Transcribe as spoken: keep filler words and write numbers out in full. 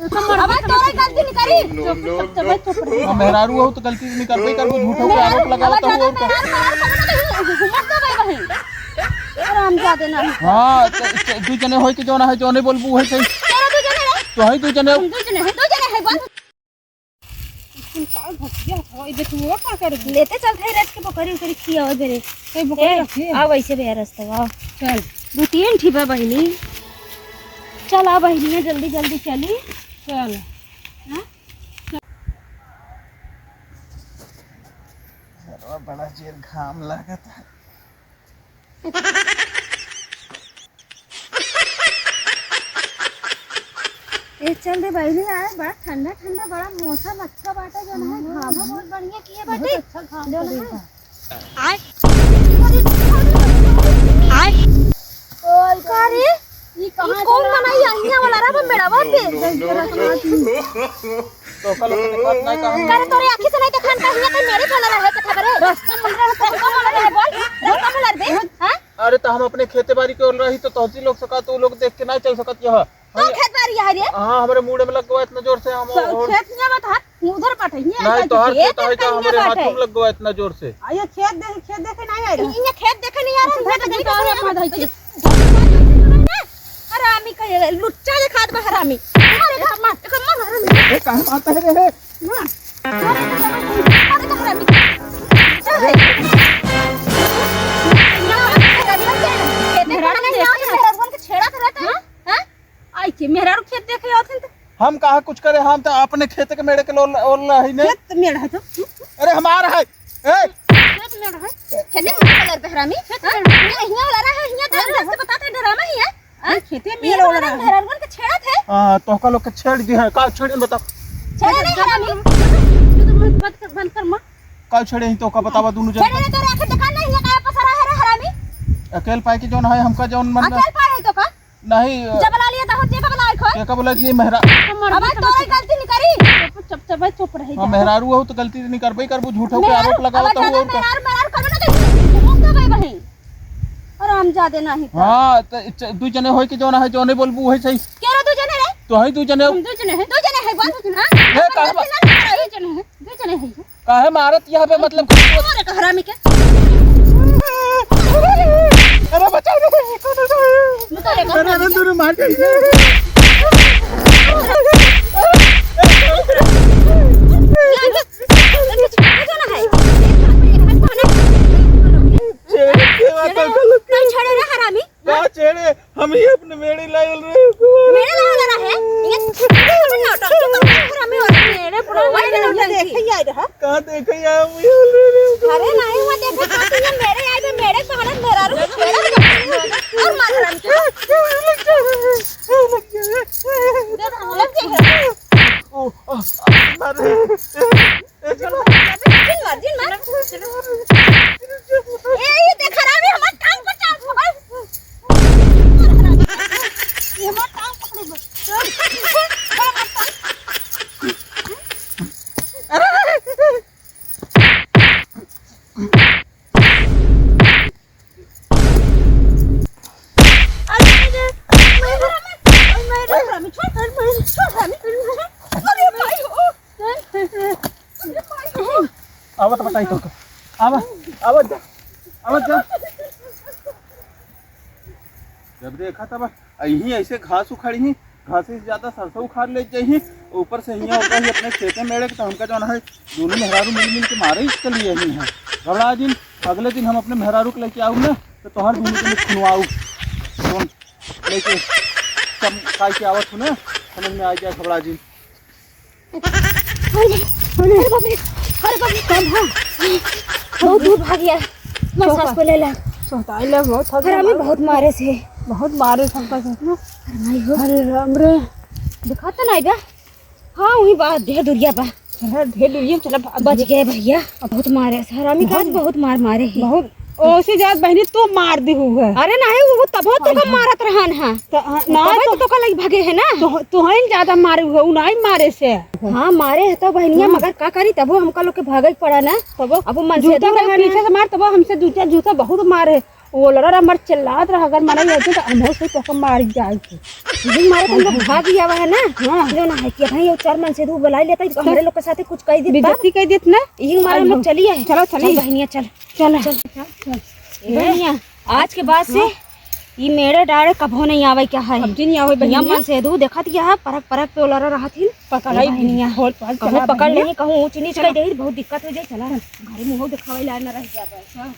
अब तोरा गलती नहीं करी। चुप, चुप, चुप, चुप रही। हाँ, मेहरारू हो तो गलती नहीं करबे करबो, झूठो के आरोप लगावत हो और का। मेहरारू, मेहरारू, मेहरारू, घूमत ना गए वहीं। हरामजादे ना। हाँ, तो, तो दू जने होई के जौन है, जौने बोलबू वही सही। तेरा दू जने रे। तो है दू जने। हम दू जने हैं, दू जने हैं, बोल। तुम का भसिया हो, ये देखो, वो का कर दी? लेते चलते हैं, रच के बकरी उकरी खिया हो बेरे। कोई बकरी ए, रखी है? आओ वैसे भैया रास्ता, आओ। चल। दो तीन ठी बा बहिनी। चल आ बहिनिया, जल्दी जल्दी चली। चल। हाँ? सरवा बड़ा जोर घाम लागत है। ए, चल रे बहिनी, आए बड़ा ठंडा ठंडा, बड़ा मौसम अच्छा बाटे, जौन है, हाँ। घामा बहुत बढ़िया किए बाटे। बहुत अच्छा घाम जौन पड़े है। बा। आय। आय। ओए, का रे? ई कहाँ ई कौन चला? बनाई अहिया वाला रे, मेड़वा पे? तो कल ओके दिखात नहीं का हम? करे तोरे आँखी से नहीं देखान का हिया, कोई मेरे चला रहा है, कथा करे। रास्ता मन रहा है, रास्ता मन रहा है, बोल, रास्ता मन रहा है, हाँ? अरे, तो हम अपने खेते बारी के ओर रही, तो तोहती लोग सका, तू लोग देख के नहीं चल सकत यह। तो हम खेत बारी है रे? हाँ, हमरे मूड़े में लग गवा इतना जोर से हम तो और खेत में बता, उधर बाटे, ये नहीं, बाटे, तोहर ये खेत है, तो कहीं हमरे बाटे। हाथों में लग गवा इतना जोर से। आ, ये खेत देखे, खेत देखे नहीं आए रहे। ये खेत देखे नहीं आ रहे, अच्छा, ये तो देखे तो नहीं आ रहे। हरामी का ये लुच्चा दिखात बा, हरामी। मार, एक मार, एक मार, हरामी। ए, काहे मारता है रे? मार। मार, मार, हरामी। चल रे। खेते में नहीं आओ, मेहरारू के छेड़ा करत है। हाँ? आई के मेहरारू खेत देखे आवत हन त। हम कहाँ कुछ करे, हम तो अपने खेत के मेड़े के लोल, ओल रही ने। खेत मेड़ है तो। अरे हमार है। ए! खेत मेड़ है। खेते में कलर पे हरामी। खेत हाँ? मेड़। ये हियाँ वाला रहा है, हियाँ तो अरे अंदर से बताते हैं, डरामा ही है। हाँ? खेते ये मेड़ तो वाला वाला है। मेहरारू के छेड़ा थे। हाँ, तो का लोग के छेड़ दी है, का छेड़ बता। छेड़ा नहीं हरामी। तू तो मुंह बंद कर, बंद कर माँ। का छेड़े ही तो का बतावा दोनों जन। छेड़े तो रखे दुकान नहीं है, का पसरा है रे हरामी। अकेल पाए के जौन है, हमका जौन मन अकेल पाए है तो का? नहीं, जब बुला लिया तो हम जे बगला आइल खोए। के का बोला कि मेहरा- अब तोरे गलती नहीं करी। चुप, चुप, चुप, चुप रही हाँ, जा। मेहरारू हो तो गलती नहीं करबे करबू, झूठो के मेहरारू, आरोप लगावत अब हो और का। मेहरारू, मेहरारू करबे ना तो घूम तो गए वहीं। हरामजादे नहीं था। हाँ, तो च-, दू जने होई के जौन है, जौने बोलबू वही सही। के रे दू जने रे? तो है दू जने। हम दू जने हैं। दू जने हैं, बोल। हाँ? ए, कहाँ बा- दू जने हैं, दू जने हैं। काहे मारत यहाँ पे, मतलब? अरे, हरामी के। अरे, बचाओ रे। अरे, अरे, दोनों मार के। छेड़े के बात कर लो। कौन छेड़े रे हरामी? का छेड़े? हम ही अपने मेड़े लायल रहे। मेरे लायल रहे? ये नौटंकी कर रहे हैं, हमें और मेरे पूरा वाइड नौटंकी। देखे ही आए रहा। का देखे ही आए, हम ये ले रहे हैं। अरे नहीं, वो देखे तो ये मेरे आए थे, मेरे बहाने मेरा रूम छेड़ा था। और मार रहा है। दे दो, हम लोग के हैं। ओ, आ, आ, मारे। ए, जिन मार, जिन मार, जिन मार। ए, ये देख, हरामी हमार टांग पर चाल, भाई। ये हमार टांग पकड़े बा। अरे, अरे, अरे। अरे, अरे, अरे, अरे, छोड़, छोड़, छोड़, छोड़, अरे, भाई, ओ। आवत बताई तो। आवा, आवत जा, आवत जा। जब देखा तब यहीं ऐसे घास उखाड़ी ही, घास से ज्यादा सरसों उखाड़ ले जाई ही, ऊपर से हियाँ होता ही अपने खेते में एड़े के, तो हमका जौन है, दोनों मेहरारू मिल मिल के मारे ही चली यही है। घबरा जिन, अगले दिन हम अपने मेहरारू के लेके आऊ ना, तो तोहर दोनों के खुनवाऊ। कौन लेके सब काई के आवत हो ना, समझ में आ जाए, घबरा जिन। अरे, अरे, अरे बाप रे, अरे बाप रे, कम है। बहुत दूर भाग गया। मैं चौका। सांस को ले ला। सोहताई ले, बहुत थक अरे, हमें गया। बहुत मारे से। बहुत मारे से हमका से। अरे माई हो। अरे राम रे। दिखाता नहीं बा। हाँ, वही बा, ढेर दुरिया बा। अरे, ढेर दुरिया में चला बा-, बच गए भैया। बहुत मारे से। हरामी का आज बहुत बहुत मार मारे है। बहुत। ओसे ज्यादा बहनी तू मार दी हुआ है। अरे नहीं, वो तबो तो का मारत रहन है। तो, हाँ, ना तबे तो तो का लगी भागे है ना। तो, तो हइन ज्यादा मारे हुए, उ नहीं मारे से। हाँ, मारे है तो बहनिया, हाँ। मगर का करी, तबो हमका लोग के भागे के पड़ा ना। तबो अब वो मन से जूता दूर के रहन पीछे है। से मार, तबो हमसे जूता, जूता बहुत मारे। वो लड़ा मर चिल्लात रहा, अगर मना नहीं होती तो हम से पकड़ मार जाए। इही मारे तुम लोग भाग गया हुआ है ना। हाँ। जो ना है कि भाई, ये चार मन से दू बुलाई लेता है, तो हमारे लोग के साथ कुछ कह देता। बेइज्जती कह देत ना। इही मारे हम लोग चलिए। चलो, चलिए। चल बहनिया, चल। चल। चल, चल, चल। ए बहनिया, आज के बाद से हाँ। ई मेरे डारे कभो नहीं आवे क्या है? अब दिन आवे बहनिया। मन से दू देखत क्या है, परक परक पे ओलरा रहत हिन। पकड़ाई ए बहनिया। खोल पाल कहूँ चला पकड़ बहनिया। नहीं, कहूँ ऊँच नीच चला। कर दे, बहुत दिक्कत हो जाए। चला, घरे मुँह दिखावे ला न रह जाबे। हाँ।